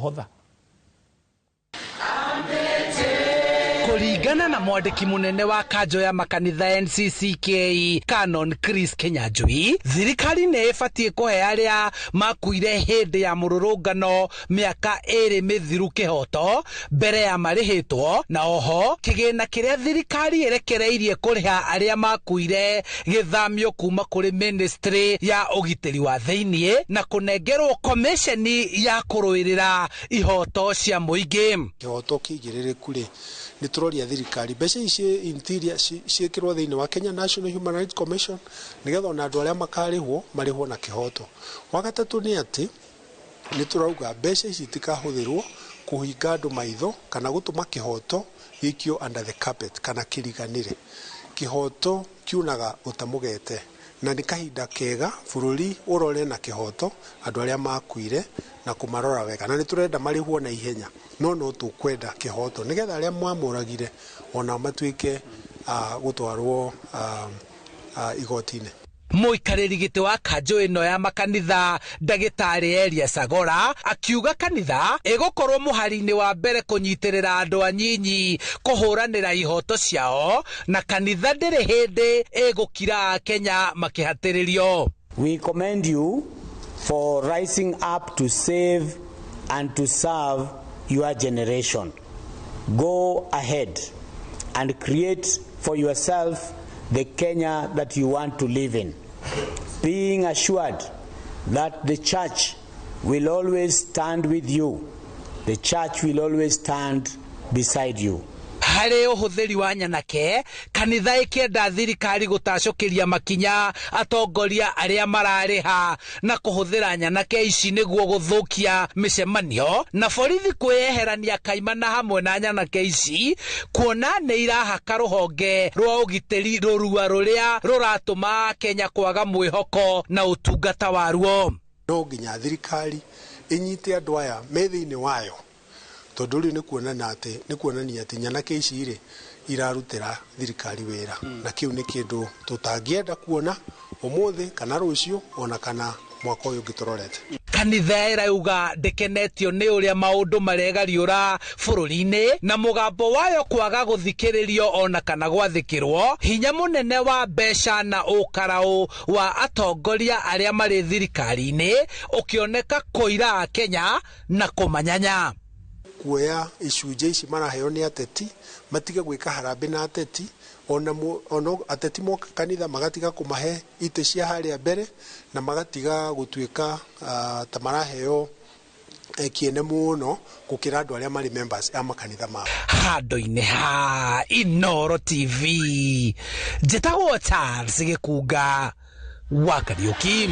Hotha. Kũringana na mwandĩki mũnene wa kanjo ya makanitha NCCK Canon Chris Kinyanjui, thirikari nĩ ĩbatiĩ kũhe arĩa makuire hĩndĩ ya mũrũrũngano mĩaka 2 mĩthiru kĩhoto mbere ya marĩhĩtwo, na oho kĩgĩna kĩrĩa thirikari ĩrekereirie kũrĩha arĩa makuire gĩthamio kuma kũrĩ ministry ya ũgitĩri wa thĩinĩ na kũnengerwo komisheni ya kũrũĩrĩra ihoto cia mũingĩ. Kĩhoto kĩigĩrĩrĩku rĩ, nĩ tũroria thirikari mbeca ici interior ciĩkĩrwo thĩinĩ wa Kenya National Human Rights Commission nĩgetha ona andũ arĩa makarĩhwo marĩhwo na kĩhoto. Wa gatatũ nĩ atĩ nĩ tũrauga mbeca ici itikahũthĩrwo kũhinga andũ maitho kana gũtũma kĩhoto gĩikio under the carpet kana kĩriganĩre. Kĩhoto kiunaga ũtamũgete, na nĩ kahinda kega bũrũri ũrore na kĩhoto andũ arĩa makuire na kũmarora wega, na nĩ tũrenda marĩhwo na ihenya, no no tũkwenda kĩhoto nĩgetha arĩa mamũragire ona matuĩke gũtwarwo igoti-inĩ. Mũikarĩri gĩtĩ wa kanjũ ĩno ya makanitha ndagĩtarĩ Elia Sagora akiuga kanitha ĩgũkorwo mũhari-inĩ wa mbere kũnyitĩrĩra andũ anyinyi kũhũranĩra ihoto ciao, na kanitha ndĩrĩ hĩndĩ ĩgũkira Kenya makĩhatĩrĩrio. We commend you for rising up to save and to serve your generation. Go ahead and create for yourself the Kenya that you want to live in, being assured that the church will always stand with you. The church will always stand beside you. Harĩ ũhũthĩri wa nyanake, kanitha ĩkĩenda thirikari gũtacũkĩria makinya atongoria arĩa mararĩha na kũhũthĩra nyanake ici nĩguo gũthũkia mĩcemanio, na borithi kwĩyeherania kaimana hamwe na nyanake ici kuona nĩ irahaka rũhonge rwa ũgitĩri rũrua rũrĩa rũratũma Kenya kwaga mwĩhoko na ũtungata waruo. No nginya thirikari ĩnyite andũ aya me thĩinĩ wayo, tondũ rĩu nĩ kuonania atĩ nyanake ici rĩ irarutĩra thirikari wĩra, na kĩu nĩ kĩndũ tũtangĩenda kuona ũmũthĩ kana rũciũ ona kana mwaka ũyũ ũngĩ tũrorete. Kanitha ĩrauga ndĩkenetio nĩ ũrĩa maũndũ maregariũra bũrũri-inĩ na mũgambo wayo kwaga gũthikĩrĩrio ona kana gwathĩkĩrwo, hinya mũnene wa mbeca na ũkaraũ wa atongoria arĩa marĩ thirikari-inĩ ũkĩoneka kũira Kenya na kũmanyanya. Kuoya icunjĩ ici maraheo nĩ ateti, matige gwĩka harambĩ na ateti, ona ateti moka kanitha magatiga kũmahe itĩ cia harĩa mbere na magatiga gũtuĩka ta maraheo kĩene mũno gũkĩra andũ arĩa marĩ members a makanitha mao. Handũ-inĩ ha Inooro TV, njĩtagwo Charles Gĩkunga wa Kariũki.